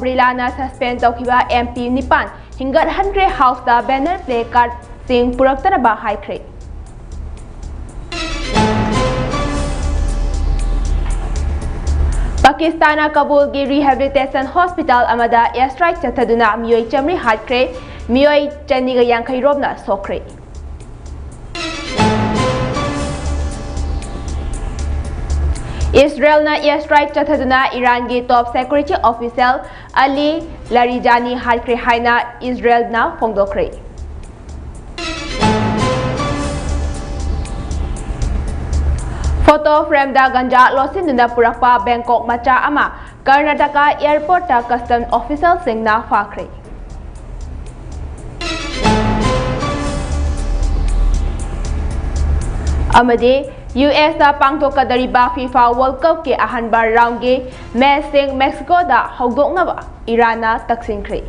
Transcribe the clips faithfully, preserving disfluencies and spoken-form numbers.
ꯕꯤꯔꯂꯥꯅ suspend ꯇꯧꯈꯤꯕ M P ꯅꯤꯄꯥꯟ ꯍꯤꯡꯒꯠꯍꯟꯈ꯭ꯔꯦ꯫ Houseꯇ banner placardꯁꯤꯡ ꯄꯨꯔꯛꯇꯅꯕ ꯍꯥꯏꯈ꯭ꯔꯦ꯫ ꯄꯥꯀꯤꯁꯇꯥꯟꯅ ꯀꯕꯨꯜꯒꯤ rehabilitation hospital ꯑꯃꯗ airstrike ꯆꯠꯊꯗꯨꯅ ꯃꯤꯑꯣꯏ ꯆꯥꯃꯔꯤ ꯍꯥꯠꯈ꯭ꯔꯦ, ꯃꯤꯑꯣꯏ ꯆꯅꯤꯒ ꯌꯥꯡꯈꯩ ꯔꯣꯝꯅ ꯁꯣꯛꯈ꯭ꯔꯦ꯫ ꯏꯁꯔꯦꯜꯅ airstrike ꯆꯠꯊꯗꯨꯅ ꯏꯔꯥꯟꯒꯤ top security official ꯑꯂꯤ ꯂꯥꯔꯤꯖꯥꯅꯤ ꯍꯥꯠꯈ꯭ꯔꯦ ꯍꯥꯏꯅ ꯏꯁꯔꯦꯜꯅ ꯐꯣꯡꯗꯣꯛꯈ꯭ꯔꯦ꯫ Photo frameꯗ ꯒꯟꯖꯥ ꯂꯣꯠꯁꯤꯟꯗꯨꯅ ꯄꯨꯔꯛꯄ ꯕꯦꯡꯀꯣꯛ ꯃꯆꯥ ꯑꯃ ꯀꯔꯅꯥꯇꯀꯥ airportꯇ custom officialꯁꯤꯡꯅ ꯐꯥꯈ꯭ꯔꯦ꯫ ꯑꯃꯗꯤ U S ꯇ ꯄꯥꯡꯊꯣꯛꯀꯗꯧꯔꯤꯕ FIFA World Cupꯀꯤ ꯑꯍꯥꯟꯕ roundꯒꯤ matchꯁꯤꯡ Mexicoꯗ ꯍꯧꯗꯣꯛꯅꯕ ꯏꯔꯥꯟꯅ ꯇꯛꯁꯤꯟꯈ꯭ꯔꯦ꯫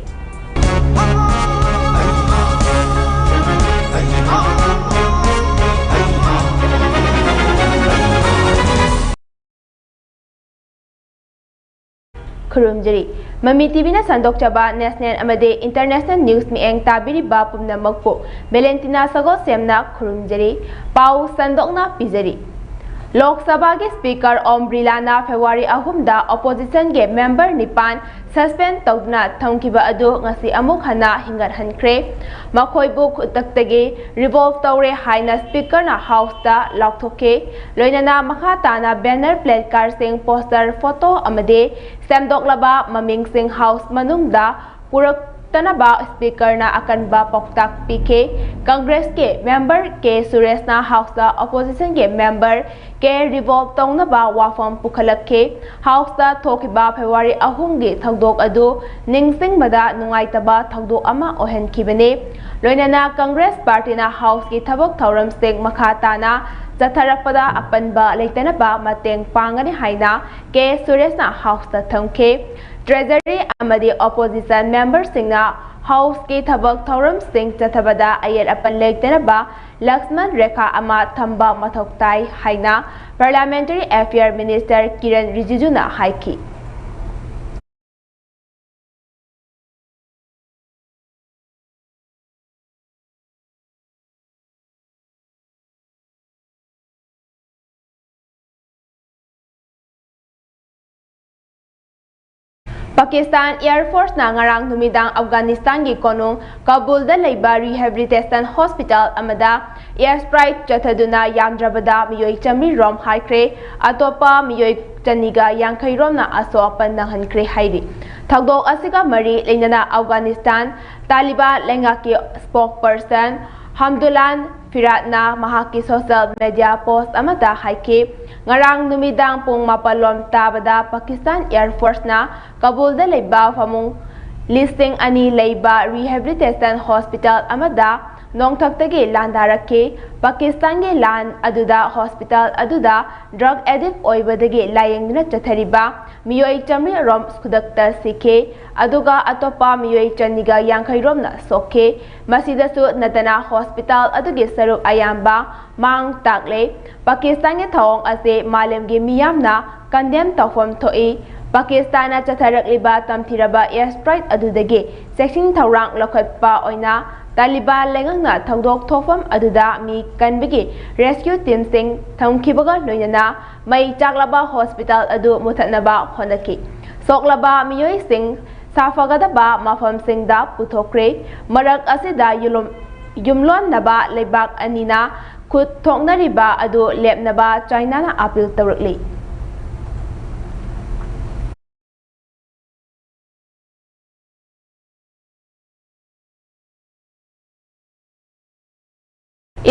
ꯈꯨꯔꯨꯝꯖꯔꯤ꯫ ꯃꯃꯤ ꯇꯤꯚꯤꯅ ꯁꯟꯗꯣꯛꯆꯕ national ꯑꯃꯗꯤ international news ꯃꯤꯠꯌꯦꯡ ꯇꯥꯕꯤꯔꯤꯕ ꯄꯨꯝꯅꯃꯛꯄꯨ ꯚꯦꯂꯦꯟꯇꯤꯅꯥ ꯁꯒꯣꯜꯁꯦꯝꯅ ꯈꯨꯔꯨꯝꯖꯔꯤ꯫ ꯄꯥꯎ ꯁꯟꯗꯣꯛꯅ ꯄꯤꯖꯔꯤ꯫ ꯂꯣꯛ ꯁꯚꯥꯒꯤ Speaker ꯑꯣꯝ ꯕꯤꯔꯂꯥꯅ February ꯑꯍꯨꯝꯗ oppositionꯒꯤ member ꯅꯤꯄꯥꯟ suspend ꯇꯧꯗꯨꯅ ꯊꯝꯈꯤꯕ ꯑꯗꯨ ꯉꯁꯤ ꯑꯃꯨꯛ ꯍꯟꯅ ꯍꯤꯡꯒꯠꯍꯟꯈ꯭ꯔꯦ꯫ ꯃꯈꯣꯏꯕꯨ ꯈꯨꯗꯛꯇꯒꯤ revoke ꯇꯧꯔꯦ ꯍꯥꯏꯅ Speakerꯅ Houseꯇ ꯂꯥꯎꯊꯣꯛꯈꯤ꯫ ꯂꯣꯏꯅꯅ ꯃꯈꯥ ꯇꯥꯅ banner, placardꯁꯤꯡ, poster, photo ꯑꯃꯗꯤ ꯁꯦꯝꯗꯣꯛꯂꯕ ꯃꯃꯤꯡꯁꯤꯡ House ꯃꯅꯨꯡꯗ ꯄꯨꯔꯛꯇꯅꯕ Speakerꯅ ꯑꯀꯟꯕ ꯄꯥꯎꯇꯥꯛ ꯄꯤꯈꯤ꯫ Congressꯀꯤ member K ꯁꯨꯔꯦꯁꯅ Houseꯇ oppositionꯒꯤ member ꯀꯦ revoke ꯇꯧꯅꯕ ꯋꯥꯐꯝ ꯄꯨꯈꯠꯂꯛꯈꯤ꯫ Houseꯇ ꯊꯣꯛꯈꯤꯕ February ꯑꯍꯨꯝꯒꯤ ꯊꯧꯗꯣꯛ ꯑꯗꯨ ꯅꯤꯡꯁꯤꯡꯕꯗ ꯅꯨꯡꯉꯥꯏꯇꯕ ꯊꯧꯗꯣꯛ ꯑꯃ ꯑꯣꯏꯍꯟꯈꯤꯕꯅꯤ꯫ ꯂꯣꯏꯅꯅ Congress partyꯅ Houseꯀꯤ ꯊꯕꯛ ꯊꯧꯔꯝꯁꯤꯡ ꯃꯈꯥ ꯇꯥꯅ ꯆꯠꯊꯔꯛꯄꯗ ꯑꯄꯟꯕ ꯂꯩꯇꯅꯕ ꯃꯇꯦꯡ ꯄꯥꯡꯒꯅꯤ ꯍꯥꯏꯅ ꯀꯦ ꯁꯨꯔꯦꯁꯅ Houseꯇ ꯊꯝꯈꯤ꯫ Treasury ꯑꯃꯗꯤ opposition memberꯁꯤꯡꯅ Houseꯀꯤ ꯊꯕꯛ ꯊꯧꯔꯝꯁꯤꯡ ꯆꯠꯊꯕꯗ ꯑꯌꯦꯠ ꯑꯄꯟ ꯂꯩꯇꯅꯕ ꯂꯛꯁꯃꯟ ꯔꯦꯈꯥ ꯑꯃ ꯊꯝꯕ ꯃꯊꯧ ꯇꯥꯏ ꯍꯥꯏꯅ Parliamentary Affair Minister ꯀꯤꯔꯟ ꯔꯤꯖꯤꯖꯨꯅ ꯍꯥꯏꯈꯤ꯫ ꯄꯥꯀꯤꯁꯇꯥꯟ ꯑꯦꯌꯔ ꯐꯣꯔꯁꯅ ꯉꯔꯥꯡ ꯅꯨꯃꯤꯗꯥꯡ ꯑꯐꯒꯥꯅꯤꯁꯇꯥꯟꯒꯤ ꯀꯣꯅꯨꯡ ꯀꯥꯕꯨꯜꯗ ꯂꯩꯕ ꯔꯤꯍꯦꯕꯤꯂꯤꯇꯦꯁꯟ ꯍꯣꯁꯄꯤꯇꯥꯜ ꯑꯃꯗ ꯑꯦꯌꯔ ꯁ꯭ꯇ꯭ꯔꯥꯏꯛ ꯆꯠꯊꯗꯨꯅ ꯌꯥꯝꯗ꯭ꯔꯕꯗ ꯃꯤꯑꯣꯏ ꯆꯥꯃꯔꯤ ꯔꯣꯝ ꯍꯥꯠꯈ꯭ꯔꯦ, ꯑꯇꯣꯞꯄ ꯃꯤꯑꯣꯏ ꯆꯅꯤꯒ ꯌꯥꯡꯈꯩ ꯔꯣꯝꯅ ꯑꯁꯣꯛ ꯑꯄꯟ ꯅꯪꯍꯟꯈ꯭ꯔꯦ ꯍꯥꯏꯔꯤ꯫ ꯊꯧꯗꯣꯛ ꯑꯁꯤꯒ ꯃꯔꯤ ꯂꯩꯅꯅ ꯑꯐꯒꯥꯅꯤꯁꯇꯥꯟ ꯇꯥꯂꯤꯕꯥꯟ ꯂꯩꯉꯥꯛꯀꯤ ꯁ꯭ꯄꯣꯛꯄꯔꯁꯟ ꯍꯝꯗꯨꯂꯥꯟ ꯐꯤꯔꯥꯠꯅ ꯃꯍꯥꯛꯀꯤ ꯁꯣꯁꯤꯌꯦꯜ ꯃꯦꯗꯤꯌꯥ ꯄꯣꯁ꯭ꯠ ꯑꯃꯗ ꯍꯥꯏꯈꯤ, ꯉꯔꯥꯡ ꯅꯨꯃꯤꯗꯥꯡ ꯄꯨꯡ ꯃꯥꯄꯜ ꯂꯣꯝ ꯇꯥꯕꯗ ꯄꯥꯀꯤꯁꯇꯥꯟ ꯑꯦꯌꯔ ꯐꯣꯔꯁꯅ ꯀꯥꯕꯨꯜꯗ ꯂꯩꯕ ꯐꯃꯨꯡ ꯂꯤꯁꯤꯡ ꯑꯅꯤ ꯂꯩꯕ ꯔꯤꯍꯦꯕꯤꯂꯤꯇꯦꯁꯟ ꯍꯣꯁꯄꯤꯇꯥꯜ ꯑꯃꯗ ꯅꯣꯡꯊꯛꯇꯒꯤ ꯂꯥꯟꯗꯥꯔꯛꯈꯤ꯫ ꯄꯥꯀꯤꯁꯇꯥꯟꯒꯤ ꯂꯥꯟ ꯑꯗꯨꯗ ꯍꯣꯁꯄꯤꯇꯥꯜ ꯑꯗꯨꯗ ꯗ꯭ꯔꯒ ꯑꯦꯗꯤꯛ ꯑꯣꯏꯕꯗꯒꯤ ꯂꯥꯌꯦꯡꯗꯨꯅ ꯆꯠꯊꯔꯤꯕ ꯃꯤꯑꯣꯏ ꯆꯥꯃꯔꯤ ꯔꯣꯝ ꯈꯨꯗꯛꯇ ꯁꯤꯈꯤ, ꯑꯗꯨꯒ ꯑꯇꯣꯞꯄ ꯃꯤꯑꯣꯏ ꯆꯅꯤꯒ ꯌꯥꯡꯈꯩ ꯔꯣꯝꯅ ꯁꯣꯛꯈꯤ꯫ ꯃꯁꯤꯗꯁꯨ ꯅꯠꯇꯅ ꯍꯣꯁꯄꯤꯇꯥꯜ ꯑꯗꯨꯒꯤ ꯁꯔꯨꯛ ꯑꯌꯥꯝꯕ ꯃꯥꯡ ꯇꯥꯛꯂꯦ꯫ ꯄꯥꯀꯤꯁꯇꯥꯟꯒꯤ ꯊꯧꯑꯣꯡ ꯑꯁꯤ ꯃꯥꯂꯦꯝꯒꯤ ꯃꯤꯌꯥꯝꯅ ꯀꯟꯗꯦꯝ ꯇꯧꯐꯝ ꯊꯣꯛꯏ꯫ ꯄꯥꯀꯤꯁꯇꯥꯟꯅ ꯆꯠꯊꯔꯛꯂꯤꯕ ꯇꯝꯊꯤꯔꯕ ꯑꯦꯌꯔ ꯁ꯭ꯇ꯭ꯔꯥꯏꯛ ꯑꯗꯨꯗꯒꯤ ꯆꯦꯛꯁꯤꯟ ꯊꯧꯔꯥꯡ ꯂꯧꯈꯠꯄ ꯑꯣꯏꯅ ꯇꯥꯂꯤꯕꯥꯟ ꯂꯩꯉꯥꯛꯅ ꯊꯧꯗꯣꯛ ꯊꯣꯛꯐꯝ ꯑꯗꯨꯗ ꯃꯤ ꯀꯟꯕꯒꯤ ꯔꯦꯁꯀ꯭ꯌꯨ ꯇꯤꯝꯁꯤꯡ ꯊꯝꯈꯤꯕꯒ ꯂꯣꯏꯅꯅ ꯃꯩ ꯆꯥꯛꯂꯕ ꯍꯣꯁꯄꯤꯇꯥꯜ ꯑꯗꯨ ꯃꯨꯊꯠꯅꯕ ꯍꯣꯠꯅꯈꯤ꯫ ꯁꯣꯛꯂꯕ ꯃꯤꯑꯣꯏꯁꯤꯡ ꯁꯥꯐꯒꯗꯕ ꯃꯐꯝꯁꯤꯡꯗ ꯄꯨꯊꯣꯛꯈ꯭ꯔꯦ꯫ ꯃꯔꯛ ꯑꯁꯤꯗ ꯌꯨꯝꯂꯣꯟ-, ꯌꯨꯝꯂꯣꯟꯅꯕ ꯂꯩꯕꯥꯛ ꯑꯅꯤꯅ ꯈꯨꯠ ꯊꯣꯛꯅꯔꯤꯕ ꯑꯗꯨ ꯂꯦꯞꯅꯕ ꯆꯥꯏꯅꯥꯅ ꯑꯥꯄꯤꯜ ꯇꯧꯔꯛꯂꯤ꯫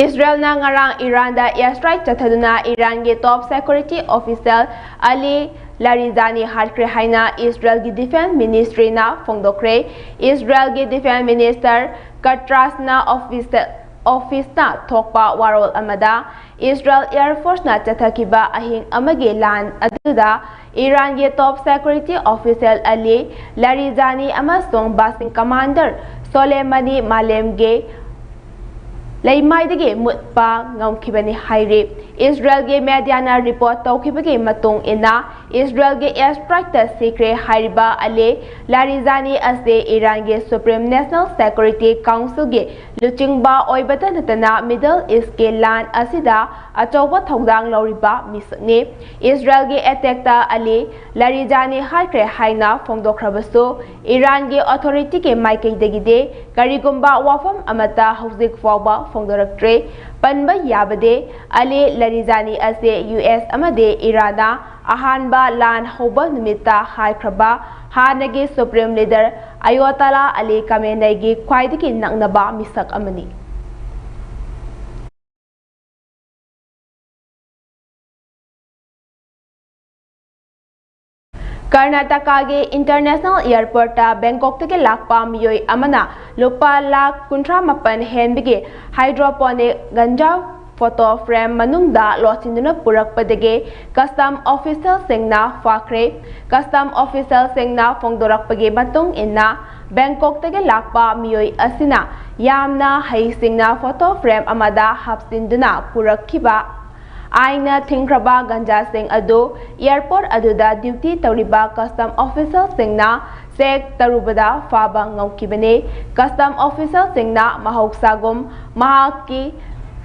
ꯏꯁꯔꯦꯜꯅ ꯉꯔꯥꯡ ꯏꯔꯥꯟꯗ ꯑꯦꯌꯔ ꯁ꯭ꯇ꯭ꯔꯥꯏꯛ ꯆꯠꯊꯗꯨꯅ ꯏꯔꯥꯟꯒꯤ ꯇꯣꯞ ꯁꯦꯀ꯭ꯌꯨꯔꯤꯇꯤ ꯑꯣꯐꯤꯁꯤꯌꯦꯜ ꯑꯂꯤ ꯂꯥꯔꯤꯖꯥꯅꯤ ꯍꯥꯠꯈ꯭ꯔꯦ ꯍꯥꯏꯅ ꯏꯁꯔꯦꯜꯒꯤ ꯗꯤꯐꯦꯟꯁ ꯃꯤꯅꯤꯁꯇ꯭ꯔꯤꯅ ꯐꯣꯡꯗꯣꯛꯈ꯭ꯔꯦ꯫ ꯏꯁꯔꯦꯜꯒꯤ ꯗꯤꯐꯦꯟꯁ ꯃꯤꯅꯤꯁꯇꯔ ꯀꯇ꯭ꯔꯥꯁꯅ ꯑꯣꯐꯤꯁ-, ꯑꯣꯐꯤꯁꯅ ꯊꯣꯛꯄ ꯋꯥꯔꯣꯜ ꯑꯃꯗ, ꯏꯁꯔꯦꯜ ꯑꯦꯌꯔ ꯐꯣꯔꯁꯅ ꯆꯠꯊꯈꯤꯕ ꯑꯍꯤꯡ ꯑꯃꯒꯤ ꯂꯥꯟ ꯑꯗꯨꯗ ꯏꯔꯥꯟꯒꯤ ꯇꯣꯞ ꯁꯦꯀ꯭ꯌꯨꯔꯤꯇꯤ ꯑꯣꯐꯤꯁꯤꯌꯦꯜ ꯑꯂꯤ ꯂꯥꯔꯤꯖꯥꯅꯤ ꯑꯃꯁꯨꯡ ꯕꯥꯁꯤꯡ ꯀꯃꯥꯟꯗꯔ ꯁꯣꯂꯦꯃꯥꯅꯤ ꯃꯥꯂꯦꯝꯒꯤ ꯂꯩꯃꯥꯏꯗꯒꯤ ꯃꯨꯠꯄ ꯉꯝꯈꯤꯕꯅꯤ ꯍꯥꯏꯔꯤ꯫ ꯏꯁꯔꯦꯜꯒꯤ ꯃꯦꯗꯤꯌꯥꯅ ꯔꯤꯄꯣꯔꯠ ꯇꯧꯈꯤꯕꯒꯤ ꯃꯇꯨꯡ ꯏꯟꯅ, ꯏꯁꯔꯦꯜꯒꯤ ꯑꯦꯌꯔ ꯁ꯭ꯇ꯭ꯔꯥꯏꯛꯇ ꯁꯤꯈ꯭ꯔꯦ ꯍꯥꯏꯔꯤꯕ ꯑꯂꯤ ꯂꯥꯔꯤꯖꯥꯅꯤ ꯑꯁꯤ ꯏꯔꯥꯟꯒꯤ Supreme National Security Councilꯒꯤ ꯂꯨꯆꯤꯡꯕ ꯑꯣꯏꯕꯇ ꯅꯠꯇꯅ Middle Eastꯀꯤ ꯂꯥꯟ ꯑꯁꯤꯗ ꯑꯆꯧꯕ ꯊꯧꯗꯥꯡ ꯂꯧꯔꯤꯕ ꯃꯤꯁꯛꯅꯤ꯫ ꯏꯁꯔꯦꯜꯒꯤ ꯑꯦꯇꯦꯛꯇ ꯑꯂꯤ ꯂꯥꯔꯤꯖꯥꯅꯤ ꯍꯥꯠꯈ꯭ꯔꯦ ꯍꯥꯏꯅ ꯐꯣꯡꯗꯣꯛꯈ꯭ꯔꯕꯁꯨ, ꯏꯔꯥꯟꯒꯤ ꯑꯣꯊꯣꯔꯤꯇꯤꯒꯤ ꯃꯥꯏꯀꯩꯗꯒꯤꯗꯤ ꯀꯔꯤꯒꯨꯝꯕ ꯋꯥꯐꯝ ꯑꯃꯠꯇ ꯍꯧꯖꯤꯛ ꯐꯥꯎꯕ ꯐꯣꯡꯗꯣꯔꯛꯇ꯭ꯔꯤ꯫ ꯄꯟꯕ ꯌꯥꯕꯗꯤ, ꯑꯂꯤ ꯂꯥꯔꯤꯖꯥꯅꯤ ꯑꯁꯤ ꯌꯨ ꯑꯦꯁ ꯑꯃꯗꯤ ꯏꯔꯥꯟꯅ ꯑꯍꯥꯟꯕ ꯂꯥꯟ ꯍꯧꯕ ꯅꯨꯃꯤꯠꯇ ꯍꯥꯏꯈ꯭ꯔꯕ ꯍꯥꯟꯅꯒꯤ Supreme Leader ꯑꯌꯣꯇꯥꯂꯥ ꯑꯂꯤ ꯈꯥꯃꯦꯅꯩꯒꯤ ꯈ꯭ꯋꯥꯏꯗꯒꯤ ꯅꯛꯅꯕ ꯃꯤꯁꯛ ꯑꯃꯅꯤ꯫ ꯀꯔꯅꯥꯇꯀꯥꯒꯤ International Airportꯇ ꯕꯦꯡꯀꯣꯛꯇꯒꯤ ꯂꯥꯛꯄ ꯃꯤꯑꯣꯏ ꯑꯃꯅ ꯂꯨꯄꯥ ꯂꯥꯈ ꯀꯨꯟꯊ꯭ꯔꯥ ꯃꯥꯄꯟ ꯍꯦꯟꯕꯒꯤ hydroponic ꯒꯟꯖꯥ photo frame ꯃꯅꯨꯡꯗ ꯂꯣꯠꯁꯤꯟꯗꯨꯅ ꯄꯨꯔꯛꯄꯗꯒꯤ custom officialꯁꯤꯡꯅ ꯐꯥꯈ꯭ꯔꯦ꯫ Custom officialꯁꯤꯡꯅ ꯐꯣꯡꯗꯣꯔꯛꯄꯒꯤ ꯃꯇꯨꯡ ꯏꯟꯅ, ꯕꯦꯡꯀꯣꯛꯇꯒꯤ ꯂꯥꯛꯄ ꯃꯤꯑꯣꯏ ꯑꯁꯤꯅ ꯌꯥꯝꯅ ꯍꯩꯁꯤꯡꯅ photo frame ꯑꯃꯗ ꯍꯥꯞꯆꯤꯟꯗꯨꯅ ꯄꯨꯔꯛꯈꯤꯕ ꯑꯥꯏꯟꯅ ꯊꯤꯡꯈ꯭ꯔꯕ ꯒꯟꯖꯥꯁꯤꯡ ꯑꯗꯨ airport ꯑꯗꯨꯗ duty ꯇꯧꯔꯤꯕ custom officialꯁꯤꯡꯅ check ꯇꯧꯔꯨꯕꯗ ꯐꯥꯕ ꯉꯝꯈꯤꯕꯅꯤ꯫ Custom officialꯁꯤꯡꯅ ꯃꯍꯧꯁꯥꯒꯨꯝ ꯃꯍꯥꯛꯀꯤ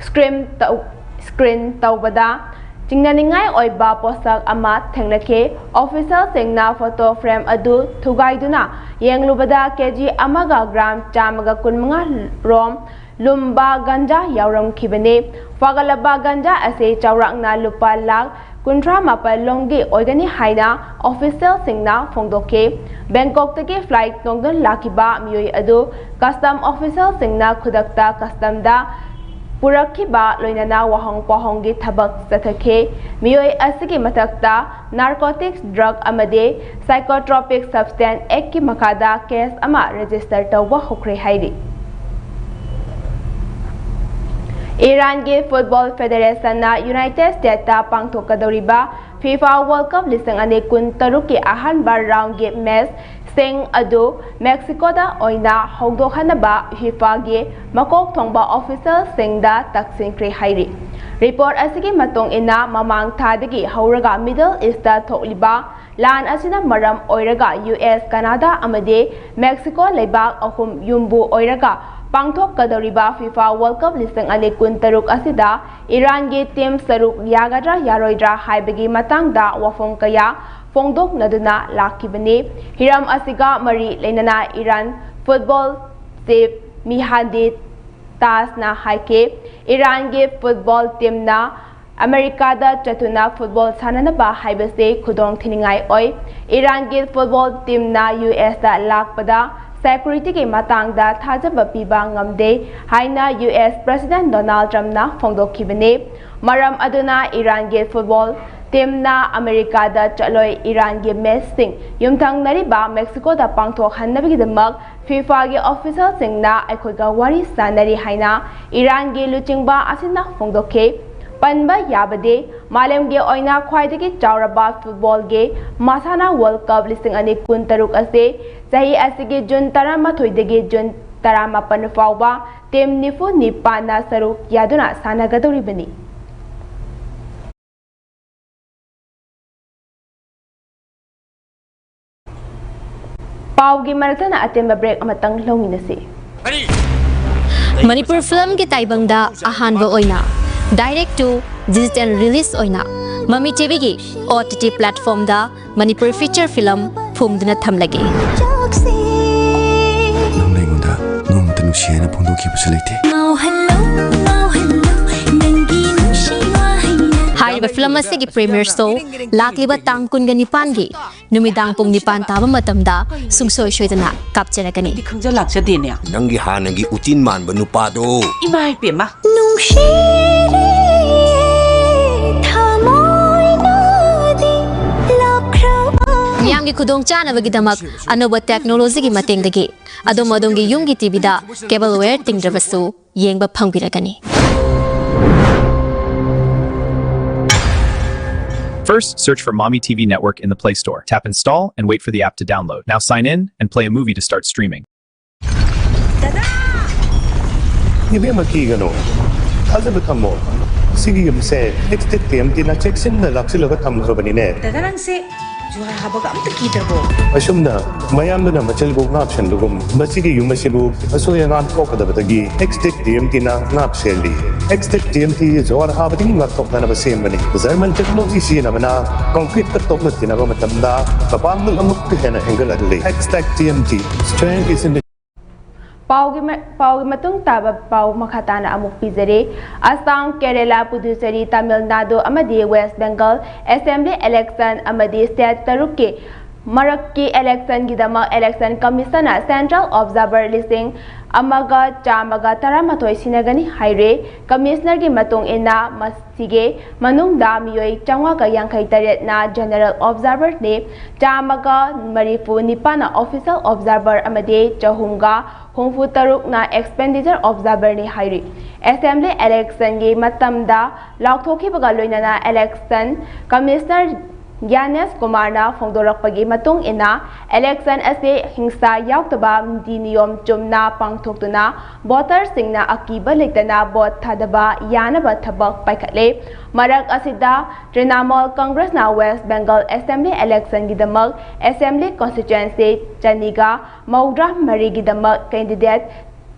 screen ꯇꯧ-, screen ꯇꯧꯕꯗ ꯆꯤꯡꯅꯅꯤꯡꯉꯥꯏ ꯑꯣꯏꯕ ꯄꯣꯠꯁꯛ ꯑꯃ ꯊꯦꯡꯅꯈꯤ꯫ Officialꯁꯤꯡꯅ photo frame ꯑꯗꯨ ꯊꯨꯒꯥꯏꯗꯨꯅ ꯌꯦꯡꯂꯨꯕꯗ ꯀꯦ ꯖꯤ ꯑꯃꯒ ꯒ꯭ꯔꯥꯝ ꯆꯥꯝꯃꯒ ꯀꯨꯟꯃꯉꯥ ꯔꯣꯝ ꯂꯨꯝꯕ ꯒꯟꯖꯥ ꯌꯥꯎꯔꯝꯈꯤꯕꯅꯤ꯫ ꯐꯥꯒꯠꯂꯕ ꯒꯟꯖꯥ ꯑꯁꯤ ꯆꯥꯎꯔꯥꯛꯅ ꯂꯨꯄꯥ ꯂꯥꯈ ꯀꯨꯟꯊ꯭ꯔꯥ ꯃꯥꯄꯜ ꯂꯣꯝꯒꯤ ꯑꯣꯏꯒꯅꯤ ꯍꯥꯏꯅ officialꯁꯤꯡꯅ ꯐꯣꯡꯗꯣꯛꯈꯤ꯫ ꯕꯦꯡꯀꯣꯛꯇꯒꯤ flight ꯇꯣꯡꯗꯨꯅ ꯂꯥꯛꯈꯤꯕ ꯃꯤꯑꯣꯏ ꯑꯗꯨ custom officialꯁꯤꯡꯅ ꯈꯨꯗꯛꯇ customꯗ ꯄꯨꯔꯛꯈꯤꯕ ꯂꯣꯏꯅꯅ ꯋꯥꯍꯪ ꯄꯥꯎꯍꯪꯒꯤ ꯊꯕꯛ ꯆꯠꯊꯈꯤ꯫ ꯃꯤꯑꯣꯏ ꯑꯁꯤꯒꯤ ꯃꯊꯛꯇ Narcotics, Drug ꯑꯃꯗꯤ Psychotropic Substance Actꯀꯤ ꯃꯈꯥꯗ case ꯑꯃ register ꯇꯧꯕ ꯍꯧꯈ꯭ꯔꯦ ꯍꯥꯏꯔꯤ꯫ ꯏꯔꯥꯟꯒꯤ Football Federationꯅ United Statesꯇ ꯄꯥꯡꯊꯣꯛꯀꯗꯧꯔꯤꯕ FIFA World Cup ꯂꯤꯁꯤꯡ ꯑꯅꯤ ꯀꯨꯟꯇꯔꯨꯛꯀꯤ ꯑꯍꯥꯟꯕ roundꯒꯤ matchꯁꯤꯡ ꯑꯗꯨ Mexicoꯗ ꯑꯣꯏꯅ ꯍꯧꯗꯣꯛꯍꯟꯅꯕ FIFAꯒꯤ ꯃꯀꯣꯛ ꯊꯣꯡꯕ officialꯁꯤꯡꯗ ꯇꯛꯁꯤꯟꯈ꯭ꯔꯦ ꯍꯥꯏꯔꯤ꯫ ꯔꯤꯄꯣꯔꯠ ꯑꯁꯤꯒꯤ ꯃꯇꯨꯡ ꯏꯟꯅ, ꯃꯃꯥꯡ ꯊꯥꯗꯒꯤ ꯍꯧꯔꯒ Middle East ꯊꯣꯛꯂꯤꯕ ꯂꯥꯟ ꯑꯁꯤꯅ ꯃꯔꯝ ꯑꯣꯏꯔꯒ U S, Canada ꯑꯃꯗꯤ Mexico ꯂꯩꯕꯥꯛ ꯑꯍꯨꯝ ꯌꯨꯝꯕꯨ ꯑꯣꯏꯔꯒ ꯄꯥꯡꯊꯣꯛꯀꯗꯧꯔꯤꯕ FIFA World Cup ꯂꯤꯁꯤꯡ ꯑꯅꯤ ꯀꯨꯟꯇꯔꯨꯛ ꯑꯁꯤꯗ ꯏꯔꯥꯟꯒꯤ ꯇꯤꯝ ꯁꯔꯨꯛ ꯌꯥꯒꯗ꯭ꯔꯥ ꯌꯥꯔꯣꯏꯗ꯭ꯔꯥ ꯍꯥꯏꯕꯒꯤ ꯃꯇꯥꯡꯗ ꯋꯥꯐꯝ ꯀꯌꯥ ꯐꯣꯡꯗꯣꯛꯅꯗꯨꯅ ꯂꯥꯛꯈꯤꯕꯅꯤ꯫ ꯍꯤꯔꯝ ꯑꯁꯤꯒ ꯃꯔꯤ ꯂꯩꯅꯅ ꯏꯔꯥꯟ ꯐꯨꯠꯕꯣꯜ ꯆꯤꯐ ꯃꯤꯍꯥꯗꯤ ꯇꯥꯖꯅ ꯍꯥꯏꯈꯤ, ꯏꯔꯥꯟꯒꯤ ꯐꯨꯠꯕꯣꯜ ꯇꯤꯝꯅ ꯑꯃꯦꯔꯤꯀꯥꯗ ꯆꯠꯇꯨꯅ ꯐꯨꯠꯕꯣꯜ ꯁꯥꯟꯅꯅꯕ ꯍꯥꯏꯕꯁꯤ ꯈꯨꯗꯣꯡ ꯊꯤꯅꯤꯡꯉꯥꯏ ꯑꯣꯏ꯫ ꯏꯔꯥꯟꯒꯤ ꯐꯨꯠꯕꯣꯜ ꯇꯤꯝꯅ U S ꯇ ꯂꯥꯛꯄꯗ ꯁꯦꯀ꯭ꯌꯨꯔꯤꯇꯤꯒꯤ ꯃꯇꯥꯡꯗ ꯊꯥꯖꯕ ꯄꯤꯕ ꯉꯝꯗꯦ ꯍꯥꯏꯅ U S President Donald Trumpꯅ ꯐꯣꯡꯗꯣꯛꯈꯤꯕꯅꯤ꯫ ꯃꯔꯝ ꯑꯗꯨꯅ ꯏꯔꯥꯟꯒꯤ ꯐꯨꯠꯕꯣꯜ ꯇꯤꯝꯅ ꯑꯃꯦꯔꯤꯀꯥꯗ ꯆꯠꯂꯣꯏ꯫ ꯏꯔꯥꯟꯒꯤ ꯃꯦꯆꯁꯤꯡ ꯌꯨꯝꯊꯪꯅꯔꯤꯕ ꯃꯦꯛꯁꯤꯀꯣꯗ ꯄꯥꯡꯊꯣꯛꯍꯟꯅꯕꯒꯤꯗꯃꯛ FIFAꯒꯤ ꯑꯣꯐꯤꯁꯤꯌꯦꯜꯁꯤꯡꯅ ꯑꯩꯈꯣꯏꯒ ꯋꯥꯔꯤ ꯁꯥꯅꯔꯤ ꯍꯥꯏꯅ ꯏꯔꯥꯟꯒꯤ ꯂꯨꯆꯤꯡꯕ ꯑꯁꯤꯅ ꯐꯣꯡꯗꯣꯛꯈꯤ꯫ ꯄꯟꯕ ꯌꯥꯕꯗꯤ, ꯃꯥꯂꯦꯝꯒꯤ ꯑꯣꯏꯅ ꯈ꯭ꯋꯥꯏꯗꯒꯤ ꯆꯥꯎꯔꯕ ꯐꯨꯠꯕꯣꯜꯒꯤ ꯃꯁꯥꯟꯅ World Cup ꯂꯤꯁꯤꯡ ꯑꯅꯤ ꯀꯨꯟꯇꯔꯨꯛ ꯑꯁꯤ ꯆꯍꯤ ꯑꯁꯤꯒꯤ ꯖꯨꯟ ꯇꯔꯥꯃꯥꯊꯣꯏꯗꯒꯤ ꯖꯨꯟ ꯇꯔꯥꯃꯥꯄꯟ ꯐꯥꯎꯕ ꯇꯤꯝ ꯅꯤꯐꯨ ꯅꯤꯄꯥꯟꯅ ꯁꯔꯨꯛ ꯌꯥꯗꯨꯅ ꯁꯥꯟꯅꯒꯗꯧꯔꯤꯕꯅꯤ꯫ ꯄꯥꯎꯒꯤ ꯃꯔꯛꯇꯅ ꯑꯇꯦꯟꯕ ꯕ꯭ꯔꯦꯛ ꯑꯃꯇꯪ ꯂꯧꯃꯤꯟꯅꯁꯤ꯫ ꯃꯅꯤꯄꯨꯔ ꯐꯤꯂꯝꯒꯤ ꯇꯥꯏꯕꯪꯗ ꯑꯍꯥꯟꯕ ꯑꯣꯏꯅ direct to digital release ꯑꯣꯏꯅ ꯃꯃꯤ ꯇꯤꯚꯤꯒꯤ OTT platformꯗ ꯃꯅꯤꯄꯨꯔ feature film ꯐꯨꯝꯗꯨꯅ ꯊꯝꯂꯒꯦ꯫ ꯅꯪꯅ ꯑꯩꯉꯣꯟꯗ ꯅꯣꯡꯃꯇ ꯅꯨꯡꯁꯤ ꯍꯥꯏꯅ ꯐꯣꯡꯗꯣꯛꯈꯤꯕꯁꯨ ꯂꯩꯇꯦ꯫ ꯍꯥꯏꯔꯤꯕ ꯐꯤꯂꯝ ꯑꯁꯤꯒꯤ premiere show ꯂꯥꯛꯂꯤꯕ ꯇꯥꯡ ꯀꯨꯟꯒ ꯅꯤꯄꯥꯟꯒꯤ ꯅꯨꯃꯤꯗꯥꯡ ꯄꯨꯡ ꯅꯤꯄꯥꯟ ꯇꯥꯕ ꯃꯇꯝꯗ ꯁꯨꯡꯁꯣꯏ ꯁꯣꯏꯗꯅ ꯀꯥꯞꯆꯔꯛꯀꯅꯤ꯫ ꯈꯪꯖ ꯂꯥꯛꯆꯗꯦꯅꯦ꯫ ꯅꯪꯒꯤ ꯍꯥꯟꯅꯒꯤ ꯎꯆꯤꯟ ꯃꯥꯟꯕ ꯅꯨꯄꯥꯗꯣ꯫ ꯏꯃꯥ ꯏꯄꯦꯝꯃ꯫ ꯅꯨꯡꯁꯤꯔꯦ ꯊꯃꯣꯏꯅꯗꯤ ꯂꯥꯞꯈ꯭ꯔꯕ꯫ ꯃꯤꯌꯥꯝꯒꯤ ꯈꯨꯗꯣꯡ ꯆꯥꯅꯕꯒꯤꯗꯃꯛ ꯑꯅꯧꯕ technologyꯒꯤ ꯃꯇꯦꯡꯗꯒꯤ ꯑꯗꯣꯝ ꯑꯗꯣꯝꯒꯤ ꯌꯨꯝꯒꯤ ꯇꯤꯚꯤꯗ cable wire ꯇꯤꯡꯗ꯭ꯔꯕꯁꯨ ꯌꯦꯡꯕ ꯐꯪꯕꯤꯔꯒꯅꯤ꯫ First, search for Mommy T V Network in the Play Store. Tap install and wait for the app to download. Now sign in and play a movie to start streaming. ꯏꯕꯦꯝꯃ, ꯀꯤꯒꯅꯨ, ꯊꯥꯖꯕ ꯊꯝꯃꯣ꯫ ꯁꯤꯒꯤ ꯌꯨꯝꯁꯦ ꯑꯦꯛꯁꯇꯦꯛ T M ꯇꯤꯅ ꯆꯦꯛꯁꯤꯟꯅ ꯂꯥꯛꯁꯤꯜꯂꯒ ꯊꯝꯈ꯭ꯔꯕꯅꯤꯅꯦ꯫ ꯗꯗꯥ, ꯅꯪꯁꯦ ꯖꯨꯍꯥꯔ ꯍꯥꯕꯒ ꯑꯝꯇ ꯀꯤꯗ꯭ꯔꯕꯣ? ꯑꯁꯨꯝꯅ ꯃꯌꯥꯝꯗꯨꯅ ꯃꯆꯤꯜꯕꯨ ꯉꯥꯞꯁꯟꯕꯒꯨꯝ, ꯃꯁꯤꯒꯤ ꯌꯨꯝ ꯑꯁꯤꯕꯨ ꯑꯁꯣꯏ ꯑꯉꯥꯝ ꯊꯣꯛꯀꯗꯕꯗꯒꯤ ꯑꯦꯛꯁꯇꯦꯛ ꯇꯤ ꯑꯦꯝ ꯇꯤꯅ ꯉꯥꯛ ꯁꯦꯜꯂꯤ꯫ ꯑꯦꯛꯁꯇꯦꯛ ꯇꯤ ꯑꯦꯝ ꯇꯤ ꯖꯨꯍꯥꯔ ꯍꯥꯕꯗꯒꯤ ꯉꯥꯛꯊꯣꯛꯅꯅꯕ ꯁꯦꯝꯕꯅꯤ꯫ ꯖꯔꯃꯟ ꯇꯦꯛꯅꯣꯂꯣꯖꯤ ꯁꯤꯖꯤꯟꯅꯕꯅ ꯀꯪꯀ꯭ꯔꯤꯠꯀ ꯇꯣꯛꯅ ꯇꯤꯟꯅꯕ ꯃꯇꯝꯗ ꯃꯄꯥꯡꯒꯜ ꯑꯃꯨꯛꯀ ꯍꯦꯟꯅ ꯍꯦꯟꯒꯠꯍꯜꯂꯤ꯫ Xtech T M T, strength is in the ꯄꯥꯎꯒꯤ ꯃ-, ꯄꯥꯎꯒꯤ ꯃꯇꯨꯡ ꯇꯥꯕ ꯄꯥꯎ ꯃꯈꯥ ꯇꯥꯅ ꯑꯃꯨꯛ ꯄꯤꯖꯔꯤ꯫ ꯑꯁꯥꯝ, ꯀꯦꯔꯦꯂꯥ, ꯄꯨꯗꯨꯆꯦꯔꯤ, ꯇꯥꯃꯤꯜ ꯅꯥꯗꯨ ꯑꯃꯗꯤ ꯋꯦꯁ ꯕꯦꯡꯒꯜ ꯑꯦꯁꯦꯝꯕ꯭ꯂꯤ ꯏꯂꯦꯛꯁꯟ ꯑꯃꯗꯤ ꯁ꯭ꯇꯦꯠ ꯇꯔꯨꯛꯀꯤ ꯃꯔꯛꯀꯤ ꯏꯂꯦꯛꯁꯟꯒꯤꯗꯃꯛ ꯏꯂꯦꯛꯁꯟ ꯀꯃꯤꯁꯟꯅ ꯁꯦꯟꯇ꯭ꯔꯦꯜ ꯑꯣꯕꯖꯥꯔꯚꯔ ꯂꯤꯁꯤꯡ ꯑꯃꯒ ꯆꯥꯝꯃꯒ ꯇꯔꯥꯃꯥꯊꯣꯏ ꯁꯤꯟꯅꯒꯅꯤ ꯍꯥꯏꯔꯦ꯫ ꯀꯃꯤꯁꯅꯔꯒꯤ ꯃꯇꯨꯡ ꯏꯟꯅ, ꯃꯁꯤꯒꯤ ꯃꯅꯨꯡꯗ ꯃꯤꯑꯣꯏ ꯆꯥꯝꯃꯉꯥꯒ ꯌꯥꯡꯈꯩ ꯇꯔꯦꯠꯅ ꯖꯦꯅꯔꯦꯜ ꯑꯣꯕꯖꯥꯔꯚꯔꯅꯤ, ꯆꯥꯝꯃꯒ ꯃꯔꯤꯐꯨ ꯅꯤꯄꯥꯟꯅ ꯑꯣꯐꯤꯁꯤꯌꯦꯜ ꯑꯣꯕꯖꯥꯔꯚꯔ ꯑꯃꯗꯤ ꯆꯍꯨꯝꯒ ꯍꯨꯝꯐꯨ ꯇꯔꯨꯛꯅ ꯑꯦꯛꯁꯄꯦꯟꯗꯤꯆꯔ ꯑꯣꯕꯖꯥꯔꯚꯔꯅꯤ ꯍꯥꯏꯔꯤ꯫ ꯑꯦꯁꯦꯝꯕ꯭ꯂꯤ ꯏꯂꯦꯛꯁꯟꯒꯤ ꯃꯇꯝꯗ ꯂꯥꯎꯊꯣꯛꯈꯤꯕꯒ ꯂꯣꯏꯅꯅ ꯏꯂꯦꯛꯁꯟ ꯀꯃꯤꯁꯅꯔ ꯒ꯭ꯌꯥꯅꯦꯁ ꯀꯨꯃꯥꯔꯅ ꯐꯣꯡꯗꯣꯔꯛꯄꯒꯤ ꯃꯇꯨꯡ ꯏꯟꯅ, ꯏꯂꯦꯛꯁꯟ ꯑꯁꯤ ꯍꯤꯡꯁꯥ ꯌꯥꯎꯗꯕ, ꯅꯤꯇꯤ ꯅꯤꯌꯣꯝ ꯆꯨꯝꯅ ꯄꯥꯡꯊꯣꯛꯇꯨꯅ ꯚꯣꯇꯔꯁꯤꯡꯅ ꯑꯀꯤꯕ ꯂꯩꯇꯅ ꯚꯣꯠ ꯊꯥꯗꯕ ꯌꯥꯅꯕ ꯊꯕꯛ ꯄꯥꯏꯈꯠꯂꯦ꯫ ꯃꯔꯛ ꯑꯁꯤꯗ, ꯇ꯭ꯔꯤꯅꯥꯃꯣꯜ ꯀꯪꯒ꯭ꯔꯦꯁꯅ ꯋꯦꯁ ꯕꯦꯡꯒꯜ ꯑꯦꯁꯦꯝꯕ꯭ꯂꯤ ꯏꯂꯦꯛꯁꯟꯒꯤꯗꯃꯛ ꯑꯦꯁꯦꯝꯕ꯭ꯂꯤ ꯀꯣꯟꯁꯇꯤꯇ꯭ꯋꯦꯟꯁꯤ ꯆꯅꯤꯒ ꯃꯧꯗ꯭ꯔꯥ ꯃꯔꯤꯒꯤꯗꯃꯛ ꯀꯦꯟꯗꯤꯗꯦꯠ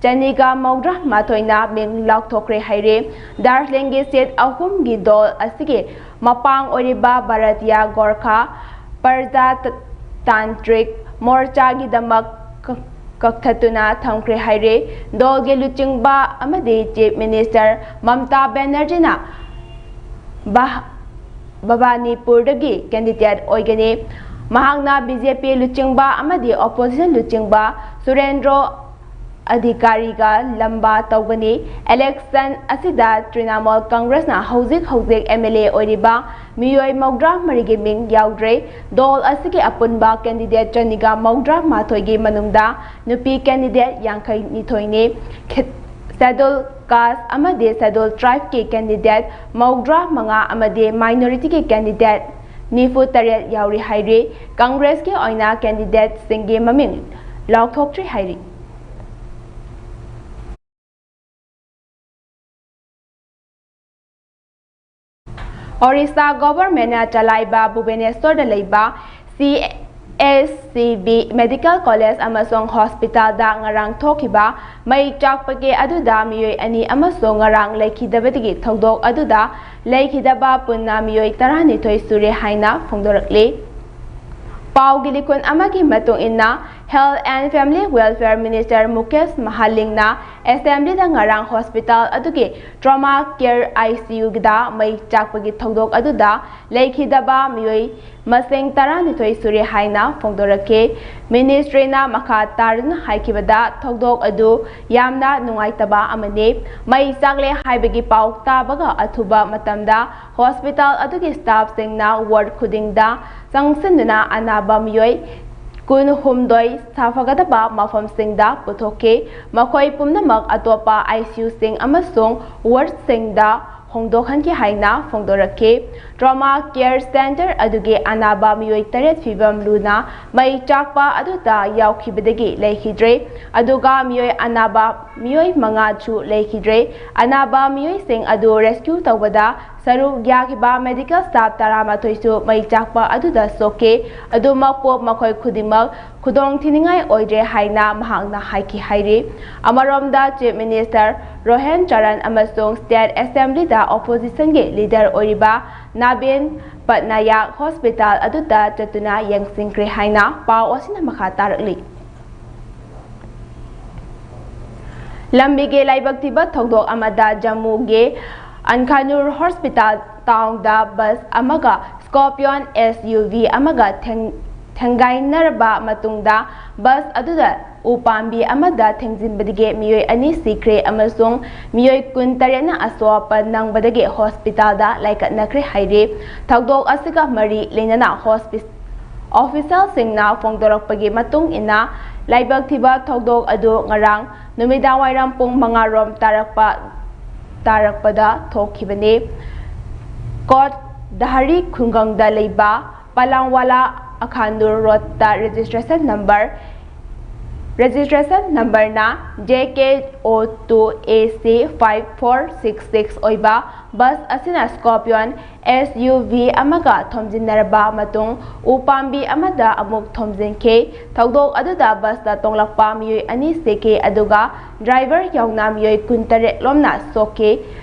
ꯆꯅꯤꯒ ꯃꯧꯗ꯭ꯔꯥ ꯃꯥꯊꯣꯏꯅ ꯃꯤꯡ ꯂꯥꯎꯊꯣꯛꯈ꯭ꯔꯦ ꯍꯥꯏꯔꯦ꯫ ꯗꯥꯔꯖꯤꯂꯤꯡꯒꯤ ꯁꯤꯠ ꯑꯍꯨꯝꯒꯤ ꯗꯣꯜ ꯑꯁꯤꯒꯤ ꯃꯄꯥꯡ ꯑꯣꯏꯔꯤꯕ ꯚꯥꯔꯇꯤꯌꯥ ꯒꯣꯔꯈꯥ ꯄ꯭ꯔꯖꯥ ꯇꯥꯟꯇ꯭ꯔꯤꯛ ꯃꯣꯔꯆꯥꯒꯤꯗꯃꯛ ꯀꯛ-, ꯀꯛꯊꯠꯇꯨꯅ ꯊꯝꯈ꯭ꯔꯦ ꯍꯥꯏꯔꯦ꯫ ꯗꯣꯜꯒꯤ ꯂꯨꯆꯤꯡꯕ ꯑꯃꯗꯤ ꯆꯤꯐ ꯃꯤꯅꯤꯁꯇꯔ ꯃꯝꯇꯥ ꯕꯦꯅꯔꯖꯤꯅ ꯕꯥ-, ꯚꯕꯥꯅꯤꯄꯨꯔꯗꯒꯤ ꯀꯦꯟꯗꯤꯗꯦꯠ ꯑꯣꯏꯒꯅꯤ꯫ ꯃꯍꯥꯛꯅ ꯕꯤ ꯖꯦ ꯄꯤ ꯂꯨꯆꯤꯡꯕ ꯑꯃꯗꯤ ꯑꯣꯄꯣꯖꯤꯁꯟ ꯂꯨꯆꯤꯡꯕ ꯁꯨꯔꯦꯟꯗ꯭ꯔꯣ ꯑꯙꯤꯀꯥꯔꯤꯒ ꯂꯝꯕꯥ ꯇꯧꯒꯅꯤ꯫ ꯏꯂꯦꯛꯁꯟ ꯑꯁꯤꯗ ꯇ꯭ꯔꯤꯅꯥꯃꯣꯜ ꯀꯪꯒ꯭ꯔꯦꯁꯅ ꯍꯧꯖꯤꯛ ꯍꯧꯖꯤꯛ ꯑꯦꯝ ꯑꯦꯜ ꯑꯦ ꯑꯣꯏꯔꯤꯕ ꯃꯤꯑꯣꯏ ꯃꯧꯗ꯭ꯔꯥ ꯃꯔꯤꯒꯤ ꯃꯤꯡ ꯌꯥꯎꯗ꯭ꯔꯦ꯫ ꯗꯣꯜ ꯑꯁꯤꯒꯤ ꯑꯄꯨꯟꯕ ꯀꯦꯟꯗꯤꯗꯦꯠ ꯆꯅꯤꯒ ꯃꯧꯗ꯭ꯔꯥ ꯃꯥꯊꯣꯏꯒꯤ ꯃꯅꯨꯡꯗ ꯅꯨꯄꯤ ꯀꯦꯟꯗꯤꯗꯦꯠ ꯌꯥꯡꯈꯩ ꯅꯤꯊꯣꯏꯅꯤ꯫ ꯈꯦ-, ꯁꯦꯗꯨꯜ ꯀꯥꯁ ꯑꯃꯗꯤ ꯁꯦꯗꯨꯜ ꯇ꯭ꯔꯥꯏꯕꯀꯤ ꯀꯦꯟꯗꯤꯗꯦꯠ ꯃꯧꯗ꯭ꯔꯥ ꯃꯉꯥ ꯑꯃꯗꯤ ꯃꯥꯏꯅꯣꯔꯤꯇꯤꯒꯤ ꯀꯦꯟꯗꯤꯗꯦꯠ ꯅꯤꯐꯨ ꯇꯔꯦꯠ ꯌꯥꯎꯔꯤ ꯍꯥꯏꯔꯤ꯫ ꯀꯪꯒ꯭ꯔꯦꯁꯀꯤ ꯑꯣꯏꯅ ꯀꯦꯟꯗꯤꯗꯦꯠꯁꯤꯡꯒꯤ ꯃꯃꯤꯡ ꯂꯥꯎꯊꯣꯛꯇ꯭ꯔꯤ ꯍꯥꯏꯔꯤ꯫ ꯑꯣꯔꯤꯁꯥ ꯒꯣꯚꯔꯟꯃꯦꯟꯠꯅ ꯆꯂꯥꯏꯕ ꯚꯨꯕꯅꯦꯁ꯭ꯋꯔꯗ ꯂꯩꯕ C S C B medical college ꯑꯃꯁꯨꯡ ꯍꯣꯁꯄꯤꯇꯥꯜꯗ ꯉꯔꯥꯡ ꯊꯣꯛꯈꯤꯕ ꯃꯩ ꯆꯥꯛꯄꯒꯤ ꯑꯗꯨꯗ ꯃꯤꯑꯣꯏ ꯑꯅꯤ ꯑꯃꯁꯨꯡ ꯉꯔꯥꯡ ꯂꯩꯈꯤꯗꯕꯗꯒꯤ ꯊꯧꯗꯣꯛ ꯑꯗꯨꯗ ꯂꯩꯈꯤꯗꯕ ꯄꯨꯟꯅ ꯃꯤꯑꯣꯏ ꯇꯔꯥꯅꯤꯊꯣꯏ ꯁꯨꯔꯦ ꯍꯥꯏꯅ ꯐꯣꯡꯗꯣꯔꯛꯂꯤ꯫ ꯄꯥꯎꯒꯤ ꯂꯤꯈꯨꯟ ꯑꯃꯒꯤ ꯃꯇꯨꯡ ꯏꯟꯅ, Health and Family Welfare Minister Mukesh ꯃꯍꯥꯂꯤꯡꯅ ꯑꯦꯁꯦꯝꯕ꯭ꯂꯤꯗ ꯉꯔꯥꯡ ꯍꯣꯁꯄꯤꯇꯥꯜ ꯑꯗꯨꯒꯤ trauma care I C U ꯒꯤꯗ ꯃꯩ ꯆꯥꯛꯄꯒꯤ ꯊꯧꯗꯣꯛ ꯑꯗꯨꯗ ꯂꯩꯈꯤꯗꯕ ꯃꯤꯑꯣꯏ ꯃꯁꯤꯡ ꯇꯔꯥꯅꯤꯊꯣꯏ ꯁꯨꯔꯦ ꯍꯥꯏꯅ ꯐꯣꯡꯗꯣꯔꯛꯈꯤ꯫ ꯃꯤꯅꯤꯁꯇ꯭ꯔꯤꯅ ꯃꯈꯥ ꯇꯥꯔꯅ ꯍꯥꯏꯈꯤꯕꯗ, ꯊꯧꯗꯣꯛ ꯑꯗꯨ ꯌꯥꯝꯅ ꯅꯨꯡꯉꯥꯏꯇꯕ ꯑꯃꯅꯤ꯫ ꯃꯩ ꯆꯥꯛꯂꯦ ꯍꯥꯏꯕꯒꯤ ꯄꯥꯎ ꯇꯥꯕꯒ ꯑꯊꯨꯕ ꯃꯇꯝꯗ ꯍꯣꯁꯄꯤꯇꯥꯜ ꯑꯗꯨꯒꯤ ꯁ꯭ꯇꯥꯐꯁꯤꯡꯅ ꯋꯥꯔꯗ ꯈꯨꯗꯤꯡꯗ ꯆꯪꯁꯤꯟꯗꯨꯅ ꯑꯅꯥꯕ ꯃꯤꯑꯣꯏ ꯀꯨꯟꯍꯨꯝꯗꯣꯏ ꯁꯥꯐꯒꯗꯕ ꯃꯐꯝꯁꯤꯡꯗ ꯄꯨꯊꯣꯛꯈꯤ꯫ ꯃꯈꯣꯏ ꯄꯨꯝꯅꯃꯛ ꯑꯇꯣꯞꯄ I C U ꯁꯤꯡ ꯑꯃꯁꯨꯡ ꯋꯥꯔꯗꯁꯤꯡꯗ ꯍꯣꯡꯗꯣꯛꯍꯟꯈꯤ ꯍꯥꯏꯅ ꯐꯣꯡꯗꯣꯔꯛꯈꯤ꯫ Trauma care centre ꯑꯗꯨꯒꯤ ꯑꯅꯥꯕ ꯃꯤꯑꯣꯏ ꯇꯔꯦꯠ ꯐꯤꯕꯝ ꯂꯨꯅ ꯃꯩ ꯆꯥꯛꯄ ꯑꯗꯨꯗ ꯌꯥꯎꯈꯤꯕꯗꯒꯤ ꯂꯩꯈꯤꯗ꯭ꯔꯦ, ꯑꯗꯨꯒ ꯃꯤꯑꯣꯏ ꯑꯅꯥꯕ ꯃꯤꯑꯣꯏ ꯃꯉꯥꯁꯨ ꯂꯩꯈꯤꯗ꯭ꯔꯦ꯫ ꯑꯅꯥꯕ ꯃꯤꯑꯣꯏꯁꯤꯡ ꯑꯗꯨ ꯔꯦꯁꯀ꯭ꯌꯨ ꯇꯧꯕꯗ ꯁꯔꯨꯛ ꯌꯥꯈꯤꯕ ꯃꯦꯗꯤꯀꯦꯜ ꯁ꯭ꯇꯥꯐ ꯇꯔꯥꯃꯥꯊꯣꯏꯁꯨ ꯃꯩ ꯆꯥꯛꯄ ꯑꯗꯨꯗ ꯁꯣꯛꯈꯤ꯫ ꯑꯗꯨꯃꯛꯄꯨ, ꯃꯈꯣꯏ ꯈꯨꯗꯤꯡꯃꯛ ꯈꯨꯗꯣꯡꯊꯤꯅꯤꯡꯉꯥꯏ ꯑꯣꯏꯗ꯭ꯔꯦ ꯍꯥꯏꯅ ꯃꯍꯥꯛꯅ ꯍꯥꯏꯈꯤ ꯍꯥꯏꯔꯤ꯫ ꯑꯃꯔꯣꯝꯗ, ꯆꯤꯐ ꯃꯤꯅꯤꯁꯇꯔ ꯔꯣꯍꯦꯟ ꯆꯔꯟ ꯑꯃꯁꯨꯡ ꯁ꯭ꯇꯦꯠ ꯑꯦꯁꯦꯝꯕ꯭ꯂꯤꯗ ꯑꯣꯄꯣꯖꯤꯁꯟꯒꯤ ꯂꯤꯗꯔ ꯑꯣꯏꯔꯤꯕ ꯅꯕꯤꯟ ꯄꯠꯅꯥꯌꯛ ꯍꯣꯁꯄꯤꯇꯥꯜ ꯑꯗꯨꯗ ꯆꯠꯇꯨꯅ ꯌꯦꯡꯁꯤꯟꯈ꯭ꯔꯦ ꯍꯥꯏꯅ ꯄꯥꯎ ꯑꯁꯤꯅ ꯃꯈꯥ ꯇꯥꯔꯛꯂꯤ꯫ ꯂꯝꯕꯤꯒꯤ ꯂꯥꯏꯕꯛ ꯊꯤꯕ ꯊꯧꯗꯣꯛ ꯑꯃꯗ ꯖꯝꯃꯨꯒꯤ ꯑꯟꯈꯥꯅꯨꯔ ꯍꯣꯁꯄꯤꯇꯥꯜ ꯇꯥꯎꯟꯗ ꯕꯁ ꯑꯃꯒ ꯁ꯭ꯀꯣꯔꯄꯤꯌꯣꯟ S U V ꯑꯃꯒ ꯊꯦꯡ-, ꯊꯦꯡꯒꯥꯏꯅꯔꯕ ꯃꯇꯨꯡꯗ ꯕꯁ ꯑꯗꯨꯗ ꯎ ꯄꯥꯝꯕꯤ ꯑꯃꯗ ꯊꯦꯡꯖꯤꯟꯕꯗꯒꯤ ꯃꯤꯑꯣꯏ ꯑꯅꯤ ꯁꯤꯈ꯭ꯔꯦ ꯑꯃꯁꯨꯡ ꯃꯤꯑꯣꯏ ꯀꯨꯟꯇꯔꯦꯠꯅ ꯑꯁꯣꯛ ꯑꯄꯟ ꯅꯪꯕꯗꯒꯤ ꯍꯣꯁꯄꯤꯇꯥꯜꯗ ꯂꯥꯏꯀꯠꯅꯈ꯭ꯔꯦ ꯍꯥꯏꯔꯤ꯫ ꯊꯧꯗꯣꯛ ꯑꯁꯤꯒ ꯃꯔꯤ ꯂꯩꯅꯅ ꯍꯣꯁꯄꯤ-, ꯑꯣꯐꯤꯁꯤꯌꯦꯜꯁꯤꯡꯅ ꯐꯣꯡꯗꯣꯔꯛꯄꯒꯤ ꯃꯇꯨꯡ ꯏꯟꯅ, ꯂꯥꯏꯕꯛ ꯊꯤꯕ ꯊꯧꯗꯣꯛ ꯑꯗꯨ ꯉꯔꯥꯡ ꯅꯨꯃꯤꯗꯥꯡꯋꯥꯏꯔꯝ ꯄꯨꯡ ꯃꯉꯥ ꯔꯣꯝ ꯇꯥꯔꯛꯄ, ꯇꯥꯔꯛꯄꯗ ꯊꯣꯛꯈꯤꯕꯅꯤ꯫ ꯀꯣꯠ ꯗꯍꯥꯔꯤ ꯈꯨꯡꯒꯪꯗ ꯂꯩꯕ ꯄꯂꯥꯡꯋꯥꯂꯥ ꯑꯈꯥꯅꯨꯔ ꯔꯣꯗꯇ registration number Registration number ꯅ J K O two A C five four six six ꯑꯣꯏꯕ bus ꯑꯁꯤꯅ Scorpion S U V ꯑꯃꯒ ꯊꯣꯝꯖꯤꯟꯅꯔꯕ ꯃꯇꯨꯡ ꯎ ꯄꯥꯝꯕꯤ ꯑꯃꯗ ꯑꯃꯨꯛ ꯊꯣꯝꯖꯤꯟꯈꯤ꯫ ꯊꯧꯗꯣꯛ ꯑꯗꯨꯗ bus ꯇ ꯇꯣꯡꯂꯛꯄ ꯃꯤꯑꯣꯏ ꯑꯅꯤ ꯁꯤꯈꯤ, ꯑꯗꯨꯒ driver ꯌꯥꯎꯅ ꯃꯤꯑꯣꯏ ꯀꯨꯟꯇꯔꯦꯠ ꯂꯣꯝꯅ ꯁꯣꯛꯈꯤ꯫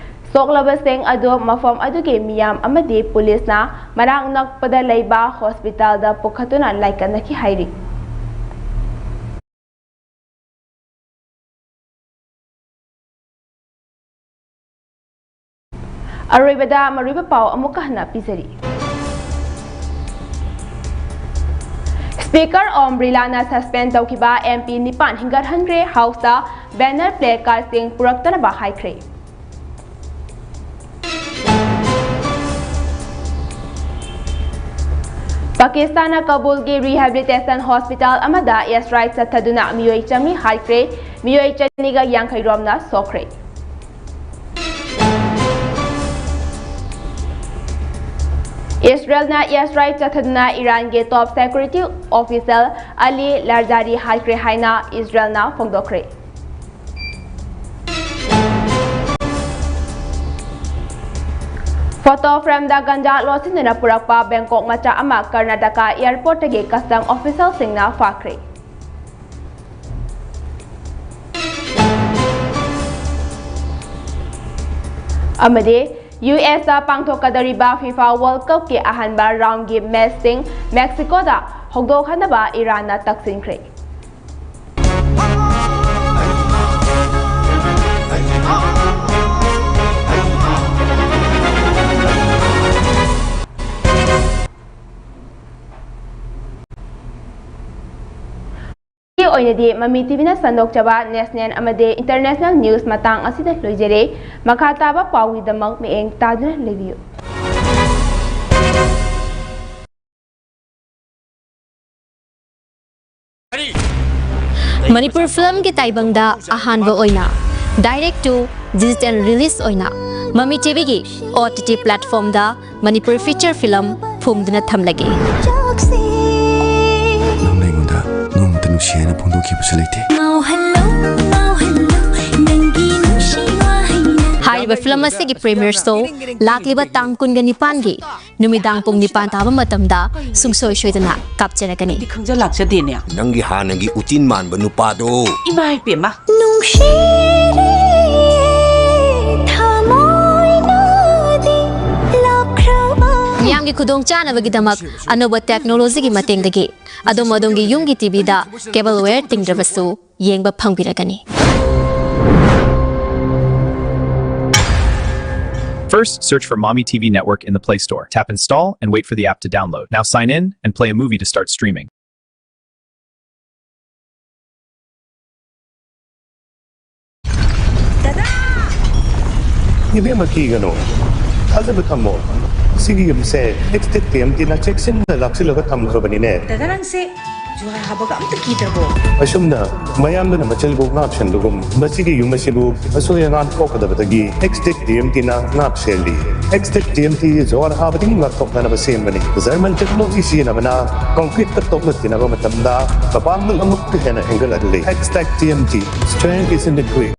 ꯁꯣꯛꯂꯕꯁꯤꯡ ꯑꯗꯨ ꯃꯐꯝ ꯑꯗꯨꯒꯤ ꯃꯤꯌꯥꯝ ꯑꯃꯗꯤ ꯄꯨꯂꯤꯁꯅ ꯃꯅꯥꯛ ꯅꯛꯄꯗ ꯂꯩꯕ hospital ꯗ ꯄꯨꯈꯠꯇꯨꯅ ꯂꯥꯏꯀꯠꯅꯈꯤ ꯍꯥꯏꯔꯤ꯫ ꯑꯔꯣꯏꯕꯗ ꯃꯔꯨꯑꯣꯏꯕ ꯄꯥꯎ ꯑꯃꯨꯛꯀ ꯍꯟꯅ ꯄꯤꯖꯔꯤ꯫ Speaker ꯑꯣꯝ ꯕꯤꯔꯂꯥꯅ suspend ꯇꯧꯈꯤꯕ M P ꯅꯤꯄꯥꯟ ꯍꯤꯡꯒꯠꯍꯟꯈ꯭ꯔꯦ꯫ House ꯇ banner placard ꯁꯤꯡ ꯄꯨꯔꯛꯇꯅꯕ ꯍꯥꯏꯈ꯭ꯔꯦ꯫ ꯄꯥꯀꯤꯁꯇꯥꯟꯅ ꯀꯕꯨꯜꯒꯤ rehabilitation hospital ꯑꯃꯗ air strike ꯆꯠꯊꯗꯨꯅ ꯃꯤꯑꯣꯏ ꯆꯥꯝꯃꯔꯤ ꯍꯥꯠꯈ꯭ꯔꯦ, ꯃꯤꯑꯣꯏ ꯆꯅꯤꯒ ꯌꯥꯡꯈꯩ ꯔꯣꯝꯅ ꯁꯣꯛꯈ꯭ꯔꯦ꯫ ꯏꯁꯔꯦꯜꯅ air strike ꯆꯠꯊꯗꯨꯅ ꯏꯔꯥꯟꯒꯤ top security official ꯑꯂꯤ ꯂꯥꯔꯖꯥꯔꯤ ꯍꯥꯠꯈ꯭ꯔꯦ ꯍꯥꯏꯅ ꯏꯁꯔꯦꯜꯅ ꯐꯣꯡꯗꯣꯛꯈ꯭ꯔꯦ꯫ Photo frame ꯗ ꯒꯟꯖꯥ ꯂꯣꯠꯁꯤꯟꯗꯨꯅ ꯄꯨꯔꯛꯄ ꯕꯦꯡꯀꯣꯛ ꯃꯆꯥ ꯑꯃ ꯀꯔꯅꯥꯇꯀꯥ airport ꯇꯒꯤ custom official ꯁꯤꯡꯅ ꯐꯥꯈ꯭ꯔꯦ꯫ ꯑꯃꯗꯤ U S ꯇ ꯄꯥꯡꯊꯣꯛꯀꯗꯧꯔꯤꯕ FIFA World Cup ꯀꯤ ꯑꯍꯥꯟꯕ round ꯒꯤ match ꯁꯤꯡ Mexico ꯗ ꯍꯧꯗꯣꯛꯍꯟꯅꯕ ꯏꯔꯥꯟꯅ ꯇꯛꯁꯤꯟꯈ꯭ꯔꯦ꯫ ꯒꯤ ꯑꯣꯏꯅꯗꯤ ꯃꯃꯤ ꯇꯤꯚꯤꯅ ꯁꯟꯗꯣꯛꯆꯕ national ꯑꯃꯗꯤ international news ꯃꯇꯥꯡ ꯑꯁꯤꯗ ꯂꯣꯏꯖꯔꯦ꯫ ꯃꯈꯥ ꯇꯥꯕ ꯄꯥꯎꯒꯤꯗꯃꯛ ꯃꯤꯠꯌꯦꯡ ꯇꯥꯗꯨꯅ ꯂꯩꯕꯤꯌꯨ꯫ ꯃꯅꯤꯄꯨꯔ ꯐꯤꯂꯝꯒꯤ ꯇꯥꯏꯕꯪꯗ ꯑꯍꯥꯟꯕ ꯑꯣꯏꯅ direct to digital release ꯑꯣꯏꯅ ꯃꯃꯤ ꯇꯤꯚꯤꯒꯤ O T T platform ꯗ ꯃꯅꯤꯄꯨꯔ feature film ꯐꯨꯝꯗꯨꯅ ꯊꯝꯂꯒꯦ꯫ ꯅꯪꯅ ꯑꯩꯉꯣꯟꯗ ꯅꯣꯡꯃꯇ ꯁꯦꯅ ꯐꯣꯡꯗꯣꯛꯈꯤꯕꯁꯨ ꯂꯩꯇꯦ꯫ ꯉꯥꯎꯍꯜꯂꯣ ꯉꯥꯎꯍꯜꯂꯣ ꯅꯪꯒꯤ ꯅꯨꯡꯁꯤ ꯋꯥꯍꯩꯅ꯫ ꯍꯥꯏꯔꯤꯕ ꯐꯤꯂꯝ ꯑꯁꯤꯒꯤ ꯄ꯭ꯔꯤꯃꯤꯌꯔ ꯁꯣ ꯂꯥꯛꯂꯤꯕ ꯇꯥꯡ ꯀꯨꯟꯒ ꯅꯤꯄꯥꯟꯒꯤ ꯅꯨꯃꯤꯗꯥꯡ ꯄꯨꯡ ꯅꯤꯄꯥꯟ ꯇꯥꯕ ꯃꯇꯝꯗ ꯁꯨꯡꯁꯣꯏ ꯁꯣꯏꯗꯅ ꯀꯥꯞꯆꯔꯛꯀꯅꯤ꯫ ꯈꯪꯖ ꯂꯥꯛꯆꯗꯦꯅꯦ꯫ ꯅꯪꯒꯤ ꯍꯥꯟꯅꯒꯤ ꯎꯇꯤꯟ ꯃꯥꯟꯕ ꯅꯨꯄꯥꯗꯣ꯫ ꯏꯃꯥ ꯏꯄꯦꯝꯃ꯫ ꯅꯨꯡꯁꯤꯔꯦ ꯊꯃꯣꯏꯅꯗꯤ ꯂꯥꯞꯈ꯭ꯔꯕ꯫ ꯃꯤꯌꯥꯝꯒꯤ ꯈꯨꯗꯣꯡ ꯆꯥꯅꯕꯒꯤꯗꯃꯛ ꯑꯅꯧꯕ ꯇꯦꯛꯅꯣꯂꯣꯖꯤꯒꯤ ꯃꯇꯦꯡꯗꯒꯤ ꯑꯗꯣꯝ ꯑꯗꯣꯝꯒꯤ ꯌꯨꯝꯒꯤ ꯇꯤꯚꯤꯗ ꯀꯦꯕꯜ ꯋꯦꯌꯔ ꯇꯤꯡꯗ꯭ꯔꯕꯁꯨ ꯌꯦꯡꯕ ꯐꯪꯕꯤꯔꯒꯅꯤ꯫ First, search for Mommy T V Network in the Play Store. Tap install and wait for the app to download. Now sign in and play a movie to start streaming. ꯏꯕꯦꯝꯃ, ꯀꯤꯒꯅꯨ, ꯊꯥꯖꯕ ꯊꯝꯃꯣ꯫ ꯁꯤꯒꯤ ꯌꯨꯝꯁꯦ ꯑꯦꯛꯁꯇꯦꯛ T M ꯇꯤꯅ ꯆꯦꯛꯁꯤꯟꯅ ꯂꯥꯛꯁꯤꯜꯂꯒ ꯊꯝꯈ꯭ꯔꯕꯅꯤꯅꯦ꯫ ꯗꯗꯥ, ꯅꯪꯁꯦ ꯖꯨꯍꯥꯔ ꯍꯥꯕꯒ ꯑꯝꯇ ꯀꯤꯗ꯭ꯔꯕꯣ? ꯑꯁꯨꯝꯅ ꯃꯌꯥꯝꯗꯨꯅ ꯃꯆꯜꯕꯨ ꯉꯥꯛꯁꯦꯟꯕꯒꯨꯝ, ꯃꯁꯤꯒꯤ ꯌꯨꯝ ꯑꯁꯤꯕꯨ ꯑꯁꯣꯏ ꯑꯉꯥꯝ ꯊꯣꯛꯀꯗꯕꯗꯒꯤ ꯑꯦꯛꯁꯇꯦꯛ ꯇꯤ ꯑꯦꯝ ꯇꯤꯅ ꯉꯥꯛ ꯁꯦꯜꯂꯤ꯫ ꯑꯦꯛꯁꯇꯦꯛ ꯇꯤ ꯑꯦꯝ ꯇꯤ ꯖꯨꯍꯥꯔ ꯍꯥꯕꯗꯒꯤ ꯉꯥꯛꯊꯣꯛꯅꯅꯕ ꯁꯦꯝꯕꯅꯤ꯫ ꯖꯔꯃꯟ ꯇꯦꯛꯅꯣꯂꯣꯖꯤ ꯁꯤꯖꯤꯟꯅꯕꯅ ꯀꯣꯟꯀ꯭ꯔꯤꯠꯇ ꯇꯣꯛꯅ ꯇꯤꯟꯅꯕ ꯃꯇꯝꯗ ꯃꯄꯥꯡꯒꯜ ꯑꯃꯨꯛꯀ ꯍꯦꯟꯅ ꯍꯦꯟꯒꯠꯍꯜꯂꯤ꯫ Xtech T M T, strength is in the grit.